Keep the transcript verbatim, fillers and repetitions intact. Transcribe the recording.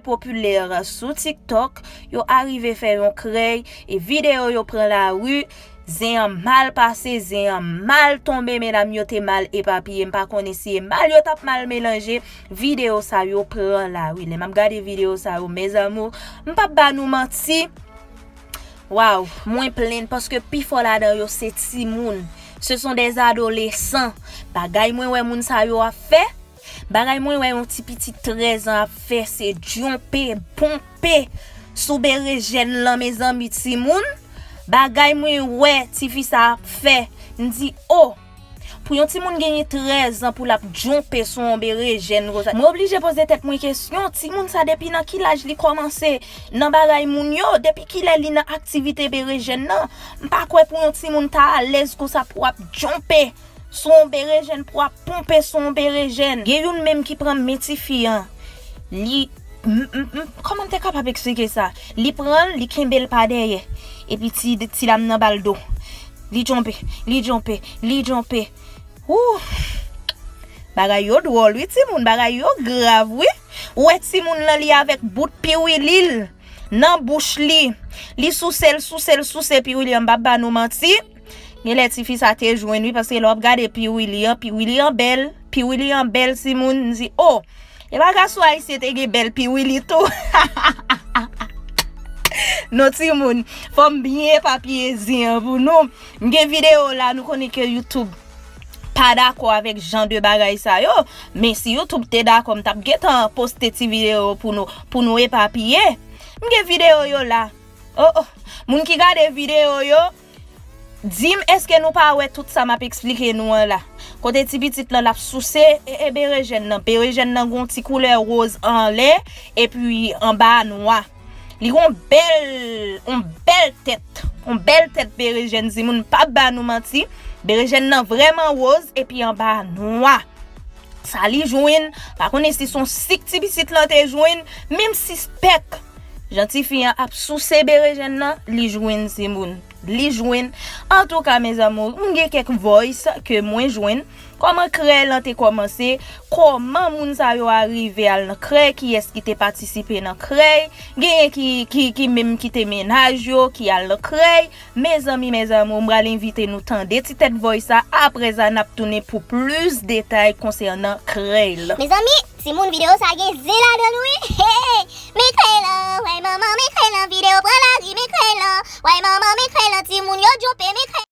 popilè sou TikTok, yo arive fè yon krèy, e videyo yo pran lari, zen an mal pase, zen an mal tonbe, medam yo te mal epapiye, m pa konnen si e mal yo t ap mal melanje, videyo sa yo pran lari. Lè m ap gade videyo sa yo, mes amours, m p ap ba nou manti, waw, mwen plenn paske pifò ladan yo se timoun. Ce sont des adolescents. Bagay mwen wè moun sa yo ap fè, bagay mwen wè yon ti pitit trèz an ap fè, se djonpe, ponpe sou berejèn lan, mezanmi, timoun. Bagay mwen wè tifi sa ap fè, m di, o, pou yon timoun genyen trèz an pou l ap djonpe sou yon berejèn konsa. Mwen oblije poze tèt mwen kesyon, timoun sa depi nan ki laj li kòmanse nan bagay moun yo? Depi kilè li nan aktivite berejèn nan? M pa kwè pou yon timoun ta alèz konsa pou ap djonpe sou yon berejèn, pou ap ponpe sou yon berejèn. Gen youn menm ki pran men tifi an. Li, m, m, m, kòman m te kapab eksplike sa? Li pran l, li kenbe l pa dèyè. Epi ti, ti dam nan ba l do. Li djonpe, li djonpe, li djonpe. Wouh! Bagay yo dwòl, wi, timoun. Bagay yo grav, wi. Ou wè timoun lan, li avèk bout piwili l nan bouch li. Li souse l, souse l, souse piwili an, m p ap ba nou manti. Genlè tifi sa te jwenn, wi, paske lè w ap gade piwili an, piwili an bèl, piwili an bèl, timoun. M di, o, e pa gason ayisyen te gen bèl piwili tou? Non, timoun, fò m byen epapiye zen an pou nou. M gen videyo la, nou konnen ke YouTube pa dakò avèk jan de bagay sa yo, men si YouTube te dakò, m t ap gentan poste ti videyo pou nou, pou nou epapiye. M gen videyo yo la. O, o, moun ki gade videyo yo, di m èske nou pa wè tout sa m ap eksplike nou an la? Kote ti pitit lan l ap souse, e, e berejèn nan. Berejèn nan gon ti koulè woz anlè, epi anba a nwa. Li gon bèl, on bèl tèt. On bèl tèt berejèn, timoun, m p ap ba nou manti. Berejèn nan vrèman woz, epi anba a nwa. Sa li jwenn, pa konnen si se yon sik ti pitit lan te jwenn, men m sispèk. Jan tifi an ap souse berejèn nan, li jwenn, timoun. Li jwenn. Antouka, mes amours, m gen kèk voice ke mwen jwenn. Kòman krèy lan te kòmanse? Kòman moun sa yo arive al nan krèy? Kiyès ki te patisipe nan krèy? Genyen ki, ki, ki menm kite mennaj yo, ki al nan krèy. Mezanmi, mes amours, m pral envite nou tande ti tèt voice sa. Apre sa, n ap tounen pou plis detay konsènan krèy lan. Mezanmi, timoun, videyo sa gen zen ladan l, wi. Hey, hey. Men krèy lan, wè manman, men krèy lan, videyo pran lari, men krèy lan. Wè manman, men krèy lan, timoun yo djonpe, men krèy